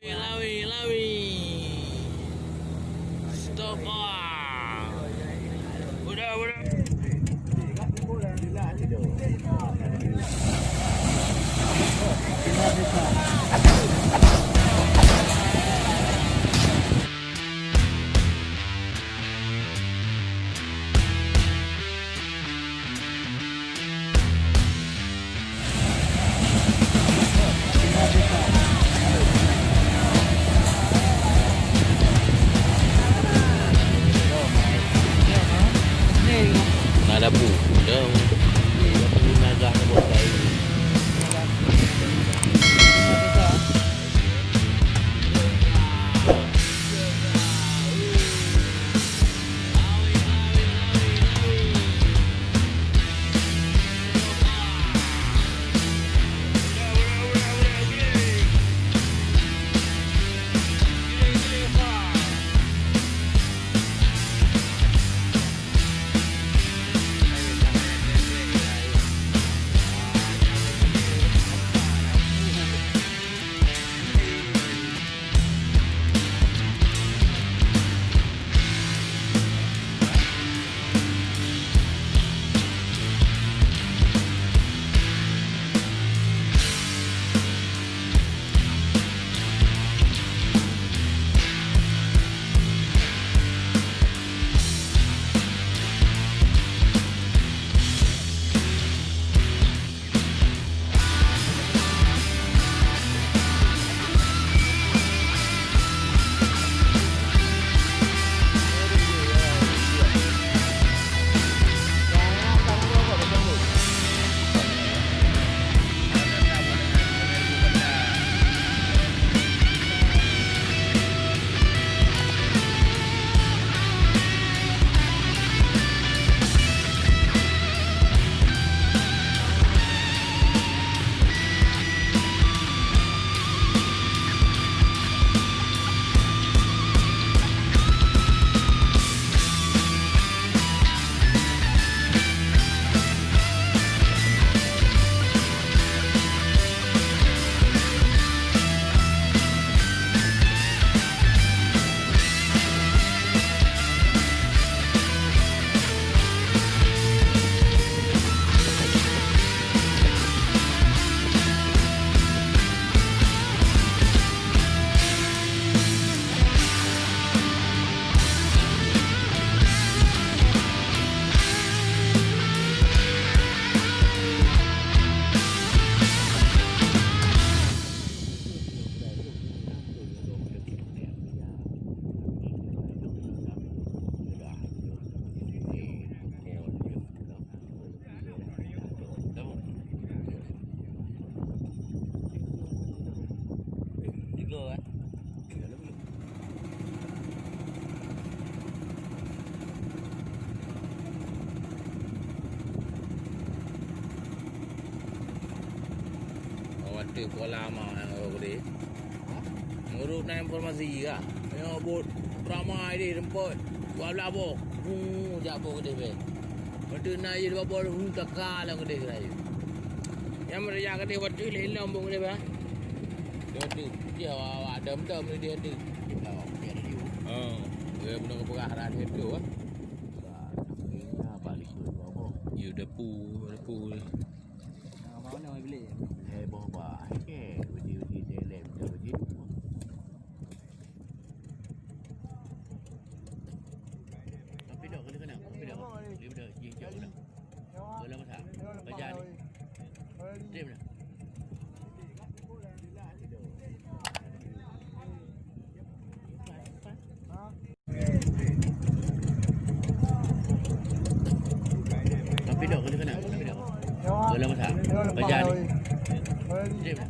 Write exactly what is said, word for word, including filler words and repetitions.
Lawi, lawi. Stop, ah. Udah, udah. Na dapu. Dah. Dapu naga na bosai. Watèe kuala ma, eh, gede. Meunurot na informasi ka, nyoe bot ramai deh teumpat dua blah boh. Hu, jak boh keudeh bèk. Watèe na jih dua boh, hu, taka lam keudeh rayeuk. Nyang meuraya keudeh watèe lhèe lom boh keudeh bèk. Watèe, ya, awak dam-dam di hati. Oh, ya, beuna peugah ran itu, ah. Iya, dapu, dapu. Heboh bah, eh, biji-biji delek, biji-biji. Tapi dah kena kena, tapi dah. Dia dah jin jauh dah. Bola masak. Bajan. Tim dah. Tapi dah kena kena, tapi dah. Bola masak. Bajan. Tim dah.